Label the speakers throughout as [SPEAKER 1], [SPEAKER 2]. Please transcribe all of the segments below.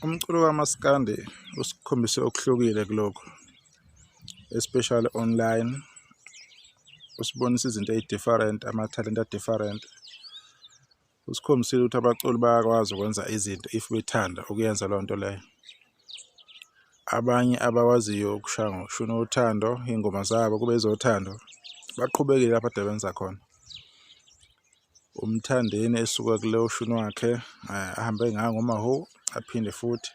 [SPEAKER 1] Umculo kamaskandi usikhombise okuhlukile kulokhu, especially online. Usibonisa izinto eyi-different, amathalente a-different. Usikhombisile ukuthi abaculi bayakwazi ukwenza izinto if bethanda ukuyenza leyo nto leyo. Abanye abakwaziyo ukushaya ngoshuni wothando, iy'ngoma zabo kube ezothando, baqhubekile lapho ade benza khona. UMthandeni esuka kulowo shuni wakhe ahambe ngawo ngoMaho, aphinde futhi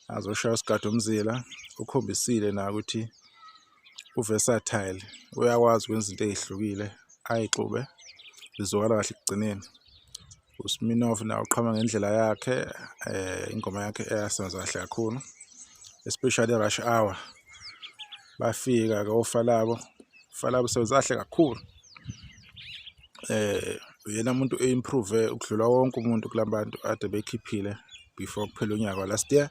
[SPEAKER 1] azoshaya uSigada Umzila, ukhombisile naye ukuthi u-versatile, uyakwazi ukwenza izinto ey'hlukile ay'xube zizwakala kahle ekugcineni. USminoff naye uqhamuka ngendlela yakhe, ingoma yakhe eyasebenza kahle kakhulu, especially i-Rush Hour. Bafika-ke oFalabo, uFalabo usebenze kahle kakhulu. Uyena muntu e-improve ukudlula wonke umuntu kula bantu ade bekhiphile before kuphela unyaka last year,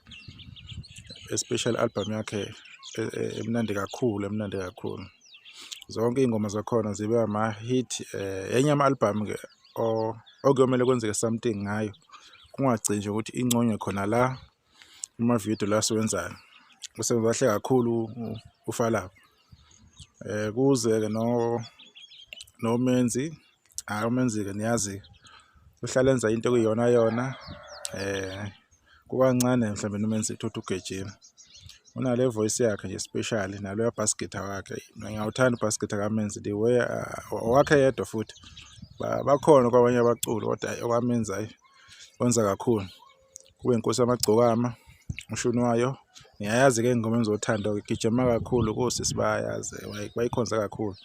[SPEAKER 1] especially album yakhe emnandi kakhulu, emnandi kakhulu. Zonke iy'ngoma zakhona zibe ama-hit. Enye ama-album-ke okuyomele kwenzeke something ngayo, kungagcini nje ukuthi inconywe khona la kuma-video la esiwenzayo. Usebenza kahle kakhulu uFalabo. Kuze-ke noMenzi, hhayi uMenzi-ke niyazi-ke uhlale enza into ekuyiyona yona. Kukancane mhlawumbe noMenzi uthole ukuthi ugejile. Unale voice yakhe nje special naloya bass guitar wakhe. Mina ngiyawuthanda u-bass guitar kaMenzi the way owakhe yedwa futhi. Bakhona kwabanye abaculi kodwa hhayi okaMenzi hhayi wenza kakhulu. Kube inkosi yamagcokama ushuni wayo. Ngiyayazi-ke ey'ngomeni zothando-ke igijima kakhulu kosisi bayayazi bayikhonze kakhulu.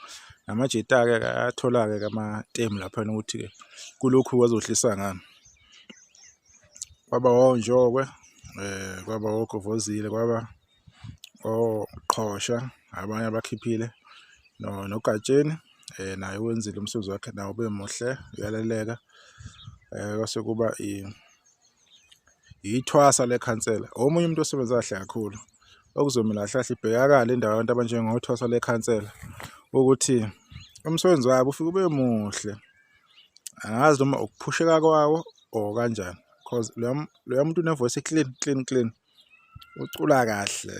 [SPEAKER 1] Namajita-ke ayathola-ke amatemu laphana ukuthi-ke kulokhu bazohlisa ngani. Kwaba oNjokwe, kwaba oGovozile, kwaba oQhosha, abanye abakhiphile noGatsheni naye wenzile umsebenzi wakhe nawo ube muhle uyalaleleka. Kwase kuba ithwasa lekhansela, omunye umuntu osebenza kahle kakhulu okuzomele kahle kahle ibhekakale indawo yabantu abanjengothwasa lekhansela ukuthi umsebenzi wabo ufike ube muhle. Angazi noma ukuphusheka kwawo or kanjani cause loya muntu une-voice clean clean clean, ucula kahle.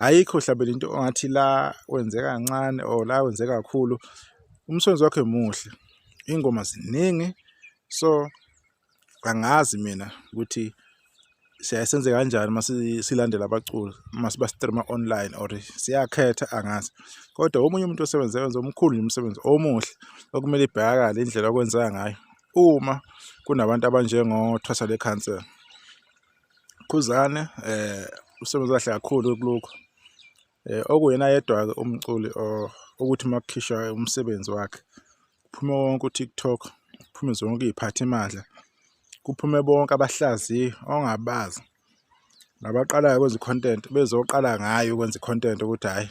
[SPEAKER 1] Ayikho mhlawumbe into ongathi la wenze kancane or la wenze kakhulu, umsebenzi wakhe muhle, iy'ngoma ziningi. So angazi mina ukuthi siyaye senze kanjani uma silandela abaculi uma siba-stream-a online or siyakhetha, angazi. Kodwa omunye umuntu osebenze wenza omkhulu nje umsebenzi omuhle okumele ibhekakale indlela okwenzeka ngayo uma kunabantu abanjengoThwasa Lekhansela. Khuzani usebenze kahle kakhulu kulokhu. Okuyena yedwa-ke umculi ukuthi uma kukhishwa umsebenzi wakhe kuphume wonke u-TikTok, kuphume zonke iy'phathimandla, kuphume bonke abahlaziyi ongabazi nabaqalayo ukwenza i-content bezoqala ngayo ukwenza i-content ukuthi hhayi,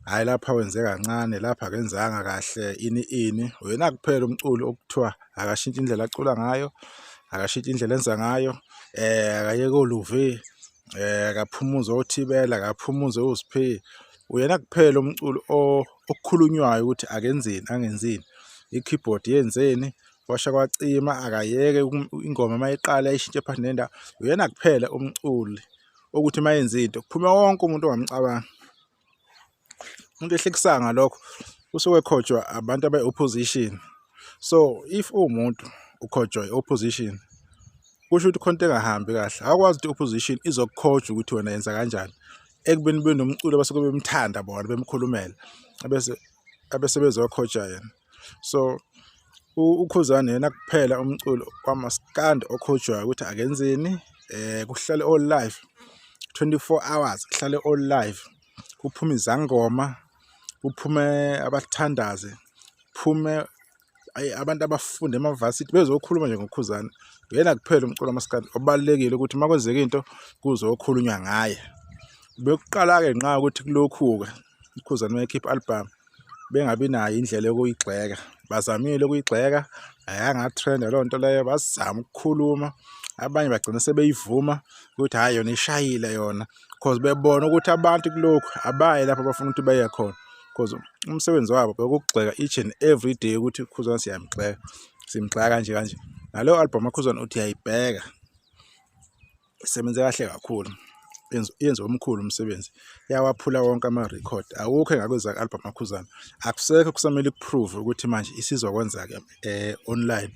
[SPEAKER 1] hhayi lapha wenze kancane lapha akenzanga kahle ini ini. Uyena kuphela umculi okuthiwa akashintshe indlela acula ngayo, akashintshe indlela enza ngayo, akayeke oluvi. Akaphumuze oThibela, akaphumuze oSphe. Uyena kuphela umculi okukhulunywayo ukuthi akenzeni angenzini, i-keyboard yenzeni, kwasha kwacima, akayeke ingoma uma iqala ayishintshe phakathi nendawo. Uyena kuphela umculi okuthi uma enza into kuphume wonke umuntu ongamcabanga. Into ehlekisayo ngalokho kusuke khojwa abantu abayi-opposition. So if uwumuntu ukhojwa i-opposition kusho ukuthi khona into engahambi kahle. Awukwazi ukuthi i-opposition izokukhoja ukuthi wena yenza kanjani ekubeni benomculo abasuke bemthanda bona bemkhulumela ebese ebese bezokhoja yena. So uKhuzani yena kuphela umculo wamaskandi okhojwayo ukuthi akenzeni, kuhlale o-live 24 hours, kuhlale o-live. Kuphume izangoma, kuphume abathandazi, kuphume abantu abafunda emavasithi bezokhuluma nje ngoKhuzani. Uyena kuphela umculo kamaskandi obalulekile ukuthi uma kwenzeka into kuzokhulunywa ngaye. Bekuqala-ke nqa ukuthi kulokhu-ke uKhuzani uma ekhipha i-album bengabi nayo indlela yokuyigxeka. Bazamile ukuyigxeka ayangatrenda leyo nto leyo, bazama ukukhuluma abanye bagcina sebeyivuma ukuthi hhayi yona ishayile yona. Cause bebona ukuthi abantu kulokhu abayi lapho abafuna ukuthi beye khona cause umsebenzi wabo bekukugxeka each and every day ukuthi uKhuzani siyamgxeka, simgxeka kanje kanje. Naleyo album kaKhuzani uthi uyayibheka. Isebenze kahle kakhulu, yenze omkhulu umsebenzi, yawaphula wonke amarekhodi. Akukho engakwenza ku-album kaKhuzani, akusekho okusamele iku-prove ukuthi manje isizokwenza-ke online.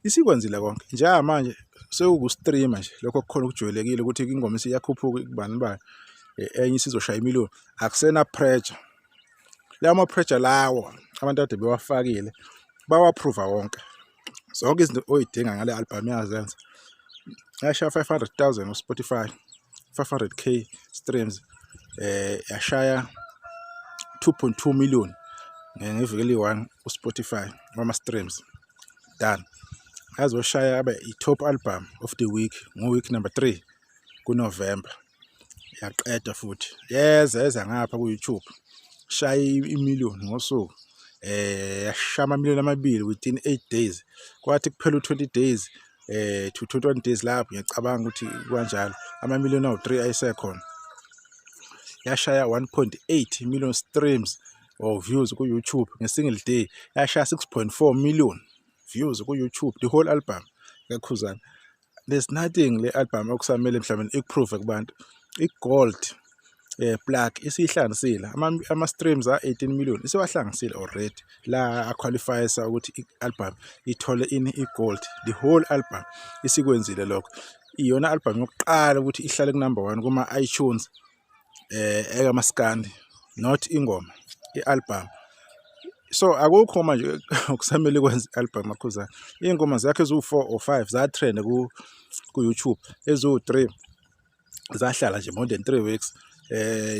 [SPEAKER 1] Isikwenzile konke njengamanje sekuku-stream-a nje lokho okukhona okujwayelekile ukuthi ingoma isiyakhuphuka kubani bani, enye isizoshaya imiliyoni, akusena pressure. Lawo ma-pressure lawo abantu kade bewafakile bawa-prove-a wonke. Zonke izinto oyidinga ngale album yazenza. Yashaya 500,000 ku-Spotify, 500K streams, yashaya 2.2 million ngeviki eliyi-one ku-Spotify wama-streams. Done. Yazoshaya abe i-top album of the week ngo-week number 3 kuNovember. Yaqeda futhi yeza yeza ngapha ku-YouTube, shaya imiliyoni ngosuku, yashaya amamiliyoni amabili within 8 days. Kwathi kuphela u-20 days to 21 days lapho, ngiyacabanga ukuthi kanjalo, amamiliyoni awu-3 ayesekhona. Yashaya 1.8 million streams or views ku-YouTube nge-single day, yashaya 6.4 million views ku-YouTube, the whole album kaKhuzani. There's nothing le album okusamele mhlawumbe iku-prove kubantu. I-gold plaque isihlanganisile, ama-streams a-18 million isiwahlanganisile already, la a-qualify-isa ukuthi i-album ithole ini, i-gold. The whole album isikwenzile lokho. Iyona album yokuqala ukuthi ihlale ku-number 1 kuma-iTunes ekamaskandi, not ingoma, i-album. So akukho manje okusamele ikwenze i-album kaKhuzani. Iy'ngoma zakhe eziwu-4 or 5 za-trend ku-YouTube, eziwu-3 zahlala nje more than 3 weeks,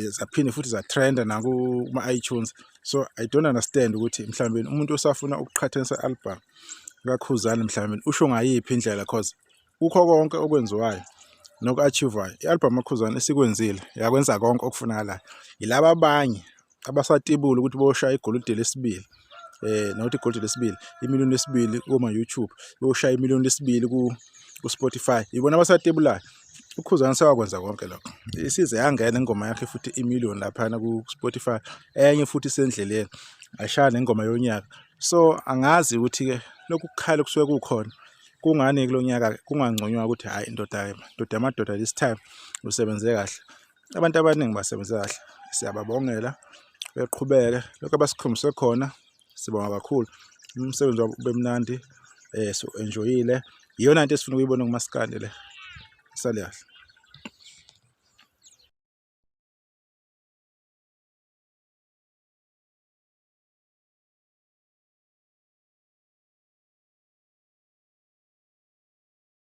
[SPEAKER 1] zaphinde futhi za-trend-a nakuma-iTunes. So I don't understand ukuthi mhlawumbe umuntu osafuna ukuqhathanisa i-album kaKhuzani mhlawumbe usho ngayiphi indlela, cause kukho konke okwenziwayo noku-achieve-wayo, i-album kaKhuzani isikwenzile, yakwenza konke okufunakalayo. Yilaba abanye abasatibula ukuthi boshaya igolide lesibili, not igolide lesibili, imiliyoni lesibili kuma-YouTube, boshaya imiliyoni lesibili ku-Spotify, ibona abasatibulayo. UKhuzani sewakwenza konke lokho. Isize yangena ingoma yakhe futhi imiliyoni laphana ku-Spotify, enye futhi isendleleni, ashaya nengoma yonyaka. So angazi ukuthi-ke lokhu kukhala kusuke kukhona kungani kulo nyaka kungangconywa ukuthi hhayi ndoda, ndoda yamadoda, this time usebenze kahle. Abantu abaningi basebenze kahle, siyababongela, beqhubeke lokhu abasikhombise khona, sibonga kakhulu. Umsebenzi wabo ube mnandi, so enjoy-ile. Iyona nto esifuna ukuyibona kumaskandi le. Sale kahle.